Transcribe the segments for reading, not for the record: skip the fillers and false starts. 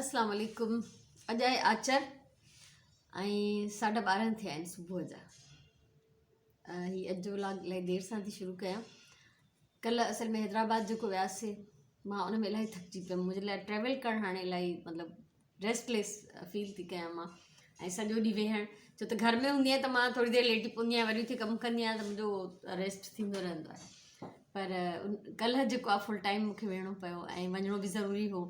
اسلام عليڪم اڄ آهي آچر ۽ ساڍا ٻارهن ٿيا آهن صبح جا. هي اڄ جو ولاگ الاهي دير سان ٿي شروع ڪيان. ڪلهه اصل ۾ حيدرآباد جيڪو وياسي مان ان ۾ الاهي ٿڪجي پيم. منهنجي لاء ٽريول ڪرڻ هاڻي الاهي مطلب ريسٽ ليس فيل ٿي ڪيان مان ۽ سڄو ڏينهن ويهڻ، ڇو ته گهر ۾ هوندي آهيان ته مان ٿوري دير ليٽي پوندي آهيان، وري اٿي ڪم ڪندي آهيان ته منهنجو ريسٽ ٿيندو رهندو آهي. پر ڪلهه جيڪو آهي فل ٽائيم مونکي ويهڻو پيو ۽ وڃڻو به ضروري هو.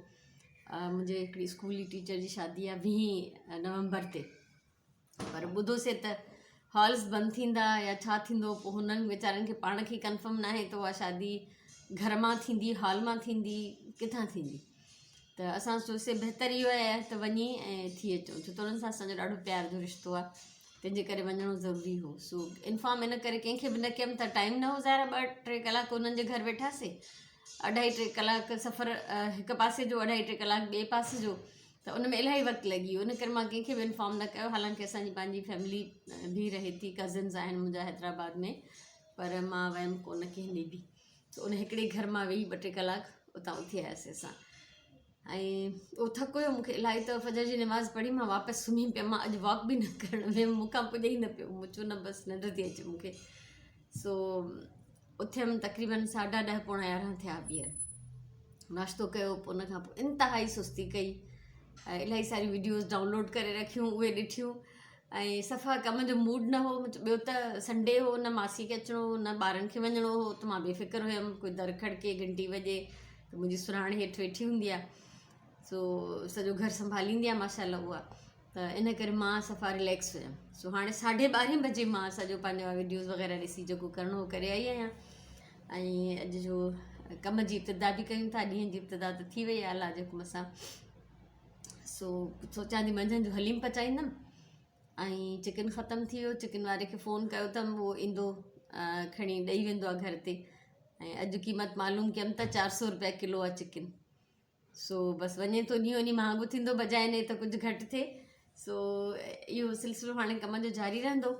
منهنجي هڪڙي اسڪول جي ٽيچر جي شادي آهي ويهين نومبر تي، پر ٻڌوسي ته هالز بند ٿيندا يا ڇا ٿيندو. پوء هنن ويچارن کي پاڻ کي ڪنفرم ناهي ته اها شادي گهر مان ٿيندي، هال مان ٿيندي، ڪٿان ٿيندي. ته اسان سوچيوسي بهتر اهو آهي ته وڃي ۽ ٿي اچون، ڇو ته انهن سان اسانجو ڏاڍو پيار جو رشتو آهي، تنهن جي ڪري وڃڻو ضروري هو. سو انفارم ان ڪري ڪنهن کي به نه ڪيم ته ٽائيم نه هو. ظاهر آهي ٻه ٽي ڪلاڪ انهن جي گهر ويٺاسي، اڍائي ٽي ڪلاڪ سفر هڪ پاسي جو، اڍائي ٽي ڪلاڪ ٻئي پاسي جو، ته ان ۾ الاهي وقت لڳي ويو. ان ڪري مان ڪنهن کي به انفارم نه ڪيو. حالانڪه اسانجي پنهنجي فيملي به رهي ٿي، ڪزنز آهن منهنجا حيدرآباد ۾، پر مان ويم ڪونه ڪنهن ڏي به. ته ان هڪڙي گهر مان ويهي ٻه ٽي ڪلاڪ اتان اٿي آياسي اسان. ۽ اهو ٿڪ هيو مون کي الاهي، ته فجر جي نماز پڙهي مان واپس سمهي پيم. مان اڄ واڪ به نه ڪرڻ ويم، مون کان پڄي ئي نه پيو. مون چيو نه بس ننڊ ٿي اچي مون کي. سو اٿيم تقريبن ساڍا ڏهه پوڻا يارهن ٿيا. ٻيهر ناشتو ڪيو، پوء ان کان پوء انتهائي سستي ڪئي. الاهي ساريون ويڊيوز ڊائونلوڊ ڪري رکيون، اهي ڏٺيون ۽ صفا ڪم جو موڊ نه هو. ٻيو ته سنڊي هو، نه ماسي کي اچڻو هو نه ٻارن کي وڃڻو هو، ته مان بي فڪر هيم. ڪوئي در کڙڪي، گهنٽي وڄي ته منهنجي سرهاڻ هيٺ ويٺي هوندي آهي، سو سڄو گهر سنڀاليندي آهي ماشاء الله اها، ته ان ڪري مان صفا رليڪس هيم. سو هاڻي ساڍي ٻارهين بجي مان سڄو پنهنجو ويڊيوز وغيره ڏسي جيڪو ڪرڻو هو ڪري آئي آهيان ۽ اڄ جو ڪم جي ابتدا به ڪيون ٿا. ڏينهن جي ابتدا ته ٿي وئي آهي الله جي حڪم سان. سو سوچان ٿي منجهند جو حليم پچائيندم ۽ چڪن ختم ٿي ويو. چڪن واري کي فون ڪيو اٿم، اهو ايندو کڻي ڏئي ويندو آهي گهر تي. ۽ اڄ قيمت معلوم ڪيم ته چار سو روپيا ڪلو آهي چڪن. سو بس وڃي ٿو ڏينهون ڏينهن مهانگو ٿيندو، بجاء ان ته ڪجهه گهٽ ٿئي. سو اهو سلسلو هاڻي ڪم جو جاري رهندو.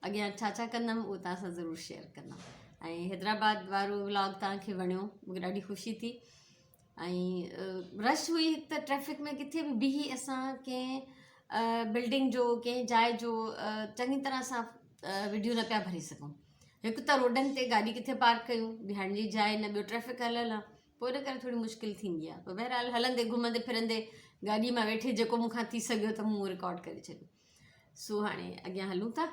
اڳيان ڇا ڇا ڪندم اهو توهان سان ضرور شيئر ڪندم. ۽ حيدرآباد وارو ولاگ توهان کي وڻيو، مونکي ڏاڍي خوشي ٿي. ۽ رش هئي هڪ ته ٽريفڪ ۾ ڪٿي به بيهي اسان ڪنهن بلڊنگ جو ڪنهن جاء جو چڱي طرح سان وڊيو نه پيا ڀري سگهون. هڪ ته روڊن تي گاڏي ڪٿي پارڪ ڪيون، بيهڻ جي جاء نه، ٻيو ٽريفڪ هليل آهي، پوء ان ڪري ٿوري مشڪل ٿيندي آهي. پوء بهرحال هلندي گهمندي ڦرندي گاڏي مان ويٺي جيڪو مون کان ٿي سگهيو ته مون رڪارڊ ڪري ڇڏيو. سو هاڻي اڳيان هلون ٿا.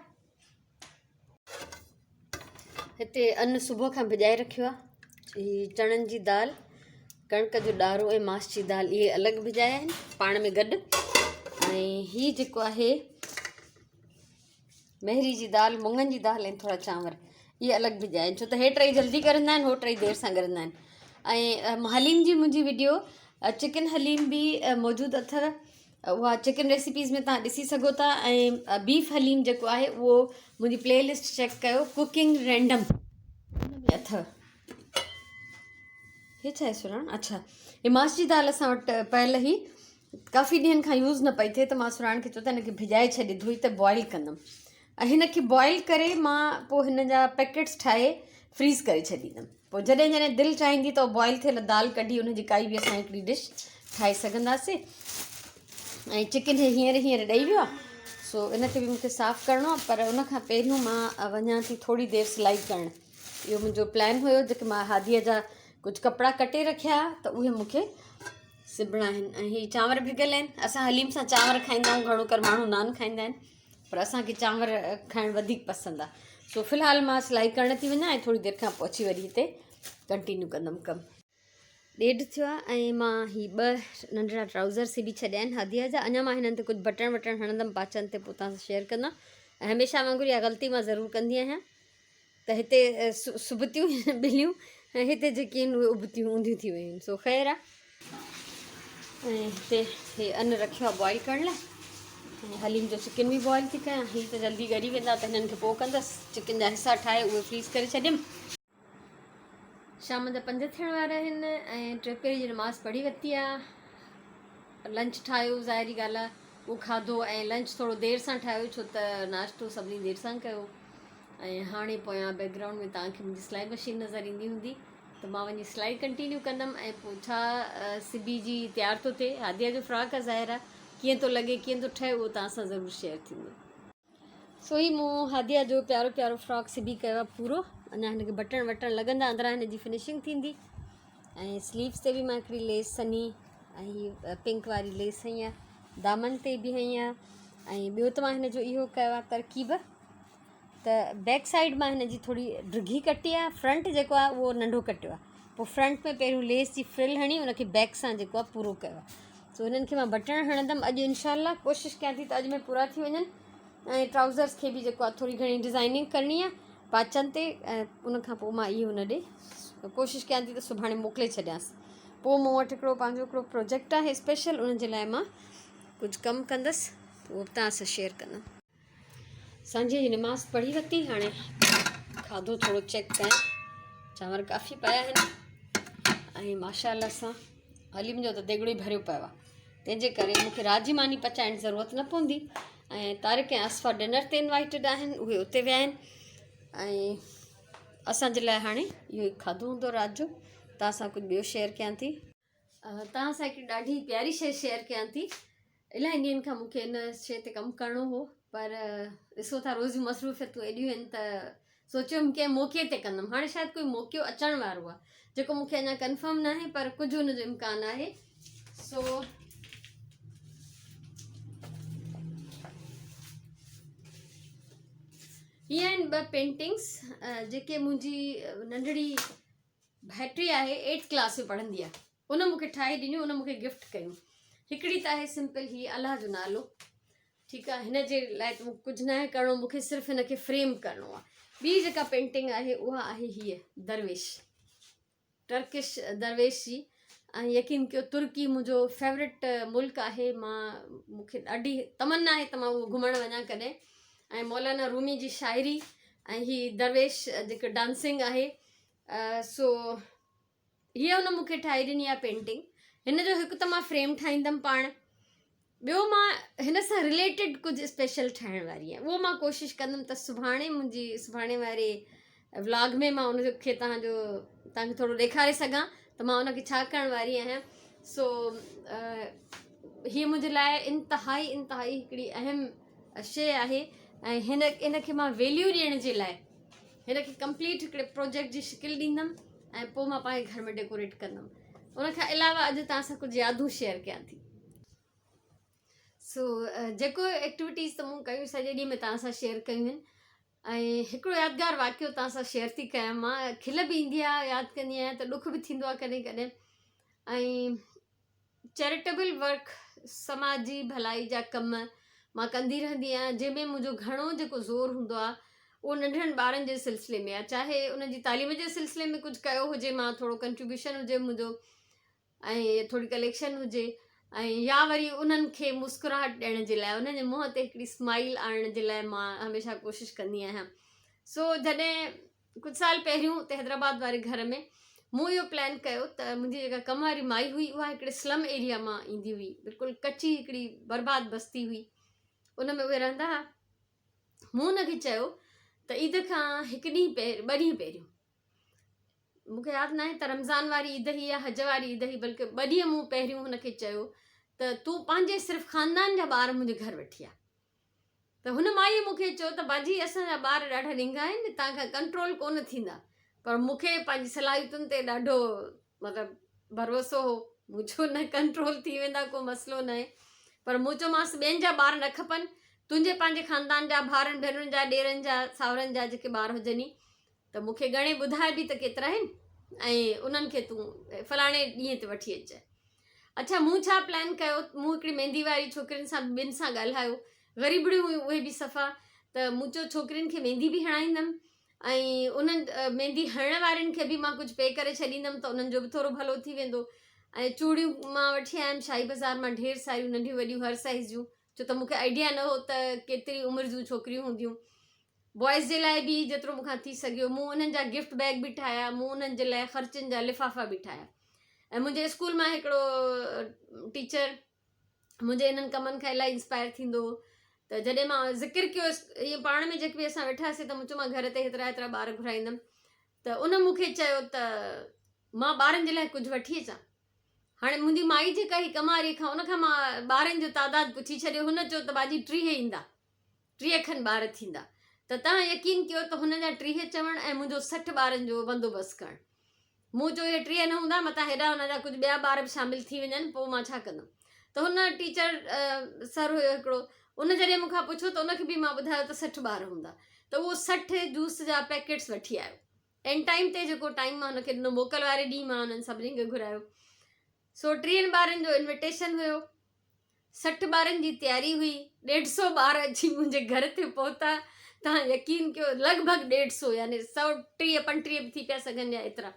هتي ان صبح کان ڀڄائي رکيو آهي. هي چڻن جي دال، ڪڻڪ جو ڏارو ۽ ماش جي دال اهي الڳ ڀڄايا آهن پاڻ ۾ گڏ. ۽ هي جيڪو آهي مهري جي دال، مڱن جي دال ۽ ٿورا چانور اهي الڳ ڀڄايا آهن، ڇو ته هي ٽئي جلدي ڳرندا آهن، هو ٽئي دير سان ڳرندا آهن. ۽ حليم جي منهنجي وڊيو چڪن حليم به موجود اٿو، اها چڪن ريسيپيز ۾ تان ڏسي سگهو ٿا. ۽ بيف حليم جيڪو آهي اهو منهنجي پلي لسٽ چيڪ ڪيو، ڪوڪنگ رينڊم ان ۾ اٿو. هي ڇا آهي سراڻ؟ اڇا هي ماس جي دال اسان وٽ پيل هئي، ڪافي ڏينهن کان يوز نه پئي ٿئي، ته مان سراڻ کي چيو ته هن کي ڀڄائي ڇڏي ڌوئي ته بوائل ڪندم. ۽ هن کي بوائل ڪري مان پوء هن جا پيڪيٽس ٺاهي فريز ڪري ڇڏيندم. پوء جڏهن جڏهن دل چاهيندي ته بوائل ٿيل دال ڪڍي ان جي ڪائي به اسان هڪڙي ڊش ٺاهي سگهنداسي. ۽ چڪن هي هينئر هينئر ڏئي ويو آهي، سو ان کي به مونکي صاف ڪرڻو آهي. پر ان کان پهريون مان وڃان ٿي ٿوري دير سلائي ڪرڻ. اهو منهنجو پلان هيو، جيڪي مان هاديء جا ڪجهه ڪپڙا ڪٽي رکيا ته اهي مونکي سبڻا آهن. ۽ هي چانور ڀڳل آهن. اسان حليم سان چانور کائيندا آهيون، گهڻو ڪر ماڻهو نان کائيندا آهن، پر اسان کي چانور کائڻ وڌيڪ پسند آهي. سو في الحال مان سلائي ڪرڻ ٿي وڃان ۽ ٿوري دير کان پوء اچي وري هتي ڪنٽينيو ڪندم ڪم. ڏيڍ ٿيو آهي ۽ مان هي ٻه ننڍڙا ٽرائوزر سبي ڇڏيا آهن هاديء جا. اڃا مان هنن تي ڪجهه بٽڻ وٽڻ هڻندم پاچن تي، پوء توهان سان شيئر ڪندم. ۽ هميشه وانگر اها غلطي مان ضرور ڪندي آهيان ته هتي سبتيون ٻليون ۽ هتي جيڪي آهن اهي ابتيون اونڌيون ٿي ويون آهن. سو خير آهي. ۽ هتي هي ان رکيو آهي بوائل ڪرڻ لاء ۽ حليم جو چڪن به بوائل ٿي ڪيان. هي ته جلدي ڳري ويندا ته هنن کي پوء ڪندس. چڪن جا حصا ٺاهي اهي فريز ڪري ڇڏيم. شام جا 5 ٿيڻ وارا آهن ۽ ٽيپهري جي نماز پڙهي ورتي آهي. لنچ ٺاهيو، ظاهري ڳالهه آهي اهو کاڌو ۽ لنچ ٿورو دير سان ٺاهيو ڇو ته ناشتو سڀني دير سان ڪيو. ۽ هاڻي پويان بيڪ گرائونڊ ۾ توهان کي منهنجي سلائي مشين نظر ايندي هوندي. ته مان وڃي سلائي ڪنٽينيو ڪندم ۽ پوء ڇا سبي جي تيار ٿو ٿئي هاديه جو فراڪ آ ظاهر آ ڪيئن ٿو لڳي ڪيئن ٿو ٺهي اهو توهان سان ضرور شيئر ٿيندو. سو هي مون هاديه جو پيارو پيارو فراڪ سبي ڪيو آ پورو اڃا هن کي بٽڻ وٽڻ لڳندا اندران هن جي فنشنگ ٿيندي ۽ سليوز تي به مان هڪڙي ليس سنهي ۽ هي پنڪ واري ليس هنئي آ دامن تي به هنئي آ ۽ ٻيو ته مان هن جو اهو ڪيو آ ترڪيب ته بيڪ سائيڊ مان هن جي ٿوري ڊگهي ڪٽي آهي فرنٽ جيڪو آهي اهو ننڍو ڪٽيو آهي پوء فرنٽ ۾ پهريون ليس جي فرل هڻي ان کي بيڪ سان جيڪو آهي پورو ڪيو آهي سو هنن کي مان بٽڻ هڻندم اڄ انشاء الله ڪوشش ڪيان ٿي ته اڄ ۾ پورا ٿي وڃن ۽ ٽرائوزرس کي به جيڪو آهي ٿوري گهڻي ڊزائننگ ڪرڻي آهي پاچن تي ۽ ان کان پوء مان اهو هن ڏي ڪوشش ڪيان ٿي ته سڀاڻي موڪلي ڇڏيانس پوء مون وٽ هڪڙو پنهنجو هڪڙو پروجيڪٽ آهي اسپيشل ان جي لاء مان ڪجهه ڪم ڪندس اهو به توهان سان شيئر ڪندم سانجهيء جي نماز پڙهي ورتي هاڻي کاڌو ٿورو چيڪ ڪيان چانور ڪافي پيا آهن ۽ ماشاء الله سان حليم جو ته ديڳڙو ئي ڀريو پيو آهي تنهن جي ڪري مونکي رات جي ماني پچائڻ جي ضرورت نه پوندي ۽ طارق ۽ آصفه ڊنر تي انوائٽيڊ آهن اهي اتي ويا آهن ۽ اسان جي لاء هاڻي اهو ئي کاڌو هوندو رات جو توهان سان ڪجهه ٻيو شيئر ڪيان ٿي توهان سان هڪڙي ڏاڍي پياري شيء شيئر ڪيان ٿي الاهي ڏينهن کان مونکي ان شيء تي ڪم ڪرڻو هو پر ڏسو ٿا روز جون مصروفيتون ايڏيون آهن ته سوچيم ڪنهن موقعي تي ڪندم هاڻي شايد ڪوئي موقعو اچڻ وارو آهي جيڪو مونکي اڃا ڪنفرم ناهي پر ڪجهه ان جو امڪان آهي سو هي آهن ٻه پينٽنگس جيڪي منهنجي ننڍڙي ڀائٽي آهي ايٽ ڪلاس ۾ پڙهندي آهي ان مونکي ٺاهي ڏنيون ان مونکي گفٽ ڪيون هڪڙي ته آهي سمپل هي الله جو نالو ٺيڪ آهي هن جي لاء ته مونکي ڪجهه ناهي ڪرڻو مونکي صرف هن کي فريم ڪرڻو آهي ٻي جيڪا پينٽنگ آهي اها آهي هيء درويش ٽرڪش درويش جي ۽ يقين ڪيو ترڪي منهنجو فيورٽ ملڪ آهي مان مونکي ڏاڍي تمنا آهي ته مان اهو گهمڻ وڃان ڪڏهن ۽ مولانا رومي جي شاعري ۽ هي درويش جيڪو ڊانسنگ آهي سو هيء هن مون کي ٺاهي ڏني آهي پينٽنگ هن جو هڪ ته مان فريم ٺاهيندم پاڻ ٻيو مان هن سان رليٽيڊ ڪجهه اسپيشل ٺاهڻ واري آهيان اهو مان ڪوشش ڪندم ته سڀاڻي منهنجي سڀاڻي واري ولاگ ۾ مان ان کي تهان جو تهان کي ٿورو ڏيکاري سگهان ته مان ان کي ڇا ڪرڻ واري آهيان سو هيء منهنجي لاء انتهائي انتهائي هڪڙي اهم شيء آهي ۽ هن ان کي مان ويليو ڏيڻ جي لاء هن کي ڪمپليٽ هڪڙي پروجيڪٽ جي شڪل ڏيندم ۽ پوء مان پنهنجي گهر ۾ ڊيڪوريٽ ڪندم ان کان علاوه اڄ توهان سان ڪجهه يادون شيئر ڪيان ٿي سو جيڪو ايڪٽيوٽيز ته مون ڪيون سڄي ڏينهن ۾ توهان سان شيئر ڪيون آهن ۽ هڪڙو يادگار واقعو توهان سان شيئر ٿي ڪيان مان کل به ايندي آهي ياد ڪندي آهيان ته ڏک به ٿيندو آهي ڪڏهن ڪڏهن ۽ چيريٽيبل ورڪ، سماجي ڀلائي جا ڪم، مان ڪندي رهندي آهيان جنهن ۾ منهنجو گهڻو جيڪو زور هوندو آهي اهو ننڍڙن ٻارن جي سلسلي ۾ آهي چاهي انهن جي تعليم جي سلسلي ۾ ڪجهه ڪيو هجي مان ٿورو ڪنٽريبيوشن هجي منهنجو ۽ ٿوري ڪليڪشن هجي ۽ يا وري انهن کي مسڪراهٽ ڏيڻ جي لاء انهن جي منهن تي هڪڙي اسمائل آڻڻ جي لاء مان هميشه ڪوشش ڪندي آهيان سو جڏهن ڪجهه سال پهريون اتي حيدرآباد واري گهر ۾ مون اهو پلان ڪيو ته منهنجي جيڪا ڪم واري مائي هئي اها هڪڙي سلم ايريا مان ايندي هئي بلڪل ڪچي هڪڙي برباد بستي هئي ان ۾ اهي رهندا هئا مون ان کي چيو ته عيد کان هڪ ڏينهن پهريون ٻه ڏينهن پهريون مون کي ياد ناهي ته رمضان واري عيد هئي يا حج واري عيد هئي بلڪه ٻه ڏينهن مون پهريون هن کي چيو ته تون پنهنجي صرف خاندان جا ٻار منهنجي گهر وٺي آ ته هن مائيء مون کي چيو ته باجي اسان جا ٻار ڏاڍا ڏنگا آهن توهان کان ڪنٽرول ڪونه ٿيندا پر مون کي پنهنجي صلاحيتن تي ڏاڍو مطلب ڀروسو هو مون چيو نه ڪنٽرول ٿي ويندا ڪو مسئلو ناهي پر مون چيومانس ٻين جا ٻار نه کپن تنهنجي پنهنجي خاندان جا ڀائرن ڀينرن جا ڏيرن جا ساورن جا جيڪي ٻار هجن ئي ته مون کي ڳڻي ٻڌاء به ته ڪيترا آهن ۽ انهن کي تون فلاڻي ڏينهن تي وٺي اچجانء. اڇا مون ڇا پلان ڪيو، مون هڪڙي ميندي واري ڇوڪرين سان ٻن سان ڳالهايو، غريبڙيون هيون اهي به صفا، ته مون چيو ڇوڪرين کي ميندي به هڻائيندم ۽ انهن ميندي هڻڻ وارين کي به مان ڪجهه پي ڪري ڇڏيندم ته انهن جو به ٿورو ڀلو ٿي ويندو ۽ چوڙيون مان وٺي آيم شاهي بازار مان ڍير ساريون ننڍيون وڏيون هر سائيز جون ڇو ته مون کي آئيڊيا نه هو ته ڪيتري عمر جون ڇوڪريون هونديون بوائز جي لاء به جيترو مون کان ٿي سگهيو مون انهن جا گفٽ بيگ به ٺاهيا مون انهن جي لاء خرچن جا لفافا به ٺاهيا ۽ منهنجي اسڪول مان هڪڙو ٽيچر منهنجي انهن ڪمن کان الاهي انسپائر ٿيندو هو ته جڏهن مان ذڪر ڪيو ائين پاڻ ۾ جيڪي به اسان ويٺاسين ته مون چيو مان گهر تي هيترا هيترا ٻار گهرائيندم ته ان مون کي چيو ته مان ٻارن جي لاء ڪجهه وٺي اچان. هاڻي منهنجي مائي جيڪا هئي ڪماريء کان ان کان مان ٻارن جو تعداد پڇي ڇڏيو. هن چيو ته باجي 30 ايندا. 30 کن ٻار ٿيندا. ته توهان يقين ڪيو ته هن جا 30 چوڻ ۽ منهنجو 60 ٻارن جو بندوبست ڪرڻ. مون چيو اهي 30 نه هوندا متان هيڏانهن هن جا ڪجهه ٻيا ٻار به شامل ٿي وڃن پوء مان ڇا ڪندم. ته هن ٽيچر سر هيو هڪڙو ان جڏهن مون کان پڇيو ته ان کي به مان ٻڌايو ته 60 ٻار هوندا. ته اهو 60 جوس جا پيڪيٽس وٺي آيو. اين ٽائيم تي جيڪو ٽائيم مان هن کي ڏنو موڪل واري ڏينهن مان انهن سڀني کي گهرايو. سو ٽيهن ٻارن جو انويٽيشن هيو. 60 ٻارن جي تياري هئي. 150 ٻار اچي منهنجي گهر تي پهتا. توهان يقين ڪيو لڳ ڀڳ 150 يعني 130 35 به ٿي پيا سگهن يا ايترا.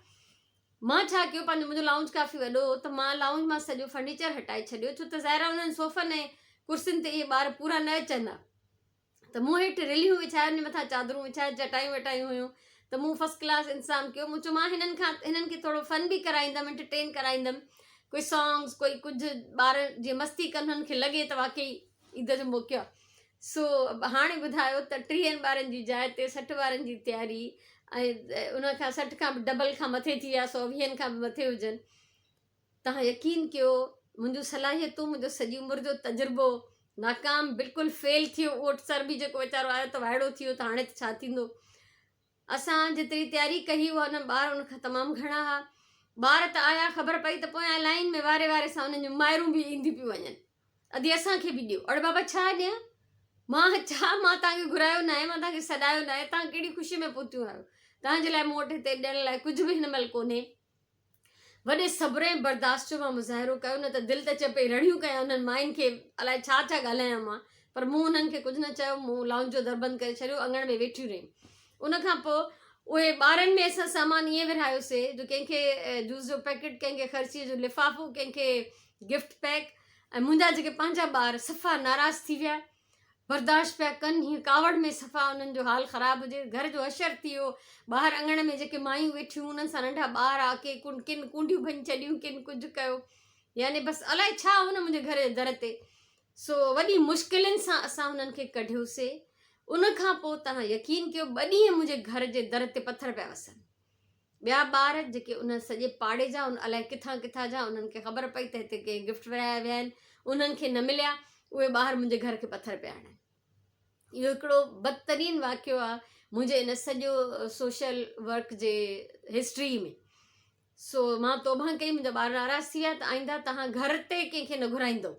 مان ڇا ڪيو پنهنجو منهنجو لائونج ڪافي وڏو هو ته مان لائونج مان سڄو فرنيچر هٽائي ڇڏيو ڇو ته ظاهر آهي انهن صوفن ۽ ڪرسين تي اهي ٻار پورا نه اچن ها. ته مون هيٺ رليون وڇائي ان جي مٿان چادرون وڇائي چٽايون وٽايون هيون ته مون فرسٽ ڪلاس انتظام ڪيو مون چيو مان هنن کان هنن کي ٿورو فن به ڪرائيندم انٽرٽين ڪرائيندم ڪوئي سانگس ڪوئي ڪجهه ٻار جيئن مستي ڪن هنن کي لڳي ته واقعي عيد جو موقعو آهي سو هاڻي ٻڌايو ته 30 ٻارن جي جاء تي 60 ٻارن جي تياري ۽ ان کان 60 کان به ڊبل کان مٿي ٿي ويا 120 کان به مٿي هجن توهان يقين ڪيو منهنجون صلاحيتون منهنجو سڄي عمر جو تجربو ناڪام بلڪل فيل ٿي ويو اهو سر به جيڪو ويچارو آيو ته وائڙو ٿي ويو ته هاڻي ته ڇا ٿيندو اسان جيتري تياري ڪئي اها انهن ٻار ان کان تمام گهڻا هئا ٻار ته آيا خبر پئي ته پويان لائين ۾ واري واري سان انهن جون مائرون به اينديون پيون وڃن ادي اسان کي به ڏيو اڙي بابا ڇا ڏيان مان ڇا مان توهان کي گهرايو ناهي مان توهان کي سڏايو ناهي توهان ڪهڙي خوشي ۾ پهتيون آهيو توهان جي لاء مون وٽ هتي ڏيڻ لاء ڪجهه به هن مهل ڪونهي وڏي صبر ۽ برداشت جو مان مظاهرو ڪيو نه ته دل ته چئي پئي رڙيون ڪيان انهن ماين کي الائي ڇا ڇا ڳالهايان مان پر مون انهن کي ڪجهه نه چيو مون لائونج جو در بند ڪري ڇڏيو اڱڻ ۾ ويٺيون رهيون ان کان پوء اهي ٻارن ۾ اسان سامان ائين ورهايوسي جو ڪنهن کي جوس جو پيڪيٽ ڪنهن کي خرچيء جو لفافو ڪنهن کي گفٽ پيڪ ۽ منهنجا جيڪي پنهنجا ٻار صفا ناراض ٿي ويا برداشت پيا ڪن هيئن ڪاوڙ ۾ صفا انهن جو حال خراب هجي گهر جو حشر ٿي ويو ٻاهر اڱڻ ۾ جيڪي مايون ويٺيون انهن سان ننڍا ٻار آ ڪي ڪن ڪن ڪونڊيون ڀڃي ڇڏيون ڪن ڪجهه ڪيو يعني بس الائي ڇا هو نه منهنجي گهر جي در تي سو وڏي مشڪلن سان اسان انهن کي ڪڍيوسي ان کان پوء توهان يقين ڪيو ٻه ڏينهن منهنجي گهر جي در تي پٿر پيا وسن ٻيا ٻار جيڪي ان سڄي پاڙي جا ان الائي ڪٿان ڪٿان جا انهن کي خبر پئي ته هتي ڪنهن گفٽ ورهايا ويا آهن انهن کي نه مليا اهي ٻاهر منهنجي گهر کي پٿر پيا هڻن اهو هڪڙو بدترين واقعو آهي منهنجي ان سڄو سوشل ورڪ جي هسٽري ۾ سو مان توبه ڪئي منهنجا ٻار ناراض ٿي ويا ته آئنده توهان گهر تي ڪنهن کي نه گهرائيندو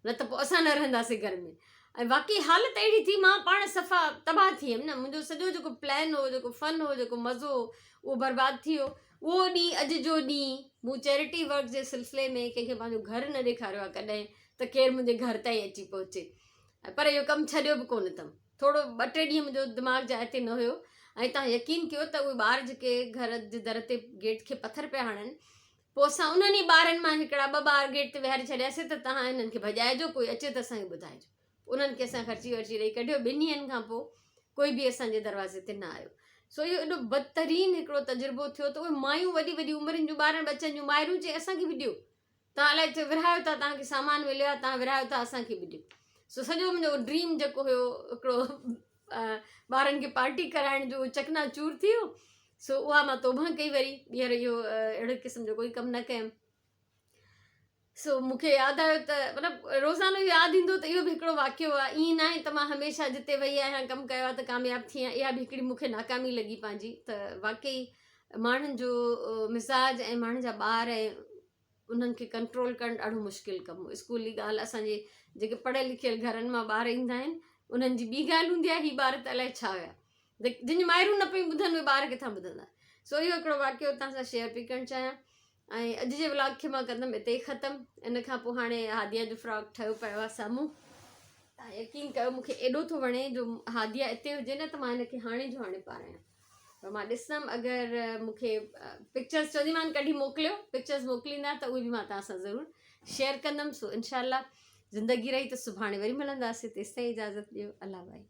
نه ته پوء اسان نه رهنداسين گهر ۾ ۽ واقعي حالت اهڙي ٿي مان پاڻ صفا تباهه ٿي ويم نه منهنجو سڄو جيڪو پلان هو جيڪو فن هو جيڪو مزو هو اهو برباد ٿي ويو اهو ڏينهن اڄ جو ڏينهن مون چيرٽي ورڪ جي سلسلي ۾ ڪنهن کي پنهنجو گهر نه ڏيکاريو آهي ڪڏهن ته ڪير منهنجي گهر تائين اچي پهچي پر اهو ڪم ڇڏيو به ڪونه اٿم ٿورو ٻه ٽي ڏينهن منهنجو دماغ جاء تي نه هيو ۽ تان يقين ڪيو ته اهي ٻار جيڪي گهر جي در تي گيٽ کي پٿر پيا هڻن پوء اسان انهن ئي ٻارن مان هڪڙا ٻه ٻار گيٽ تي ويهاري ڇڏياسين ته توهان هنن کي ڀڄائجو، ڪوئي اچي ته اسان کي ٻڌائجو. پوء انهن کي اسان خرچي ورچي ڏئي ڪڍيو. ٻن ڏينهن کان پوء ڪوئي به اسان جي دروازي تي نه آيو. سو اهو ايڏو بدترين هڪڙو تجربو ٿيو ته اهي مايون وڏي وڏي عمرين جون ٻارن ٻچن جون مائرون چئي اسان کي به ڏيو. توهان الائي ڇو ورهايو ٿا، توهان کي سامان مليو آهي، توهان ورهايو ٿا اسان کي به ڏيو. سو سڄو منهنجو ڊريم جيڪو هيو هڪڙو ٻارن کي پارٽي ڪرائڻ جو اهو چڪنا چور ٿي ويو. سو اها مان توبهه ڪئي وري ٻيهر اهو اهڙي قسم جو ڪوئي ڪم نه ڪيم سو مون کي ياد آيو ته مطلب روزانو اهو ياد ايندو ته اهو به هڪڙو واقعو آهي ائين ناهي ته مان هميشه جتي وئي آهيان ڪم ڪيو آهي ته ڪامياب ٿي آهيان اها به هڪڙي مون کي ناڪامي لڳي پنهنجي ته واقعي ماڻهن جو مزاج ۽ ماڻهن جا ٻار ۽ انهن کي ڪنٽرول ڪرڻ ڏاڍو مشڪل ڪم هو اسڪولي ڳالهه اسان جي جيڪي پڙهيل لکيل گهرن مان ٻار ايندا آهن انهن جي ٻي ڳالهه هوندي آهي هي ٻار ته الائي ڇا هيا جن جون مائرون نه پيون ٻڌن اهي ٻار ڪٿان ٻڌندا سو اهو هڪڙو واقعو توهان سان شيئر پئي ڪرڻ چاهيان ۽ اڄ جي ولاگ کي مان ڪندم اتي ئي ختم ان کان پوء هاڻي هاديا جو فراڪ ٺهيو پيو آهي سامهون توهان يقين ڪيو مونکي ايڏو ٿو وڻي جو هاديا اتي هجي نه ته مان هن کي هاڻي جو هاڻي پارايان پر مان ڏسندم اگر مونکي پڪچرز چونديمان ڪڍي موڪليو پڪچرز موڪليندا ته اهي به مان توهان سان ضرور شيئر ڪندم سو انشاء الله زندگي رهي ته سڀاڻي وري ملنداسين تيستائين اجازت ڏيو الله بائي.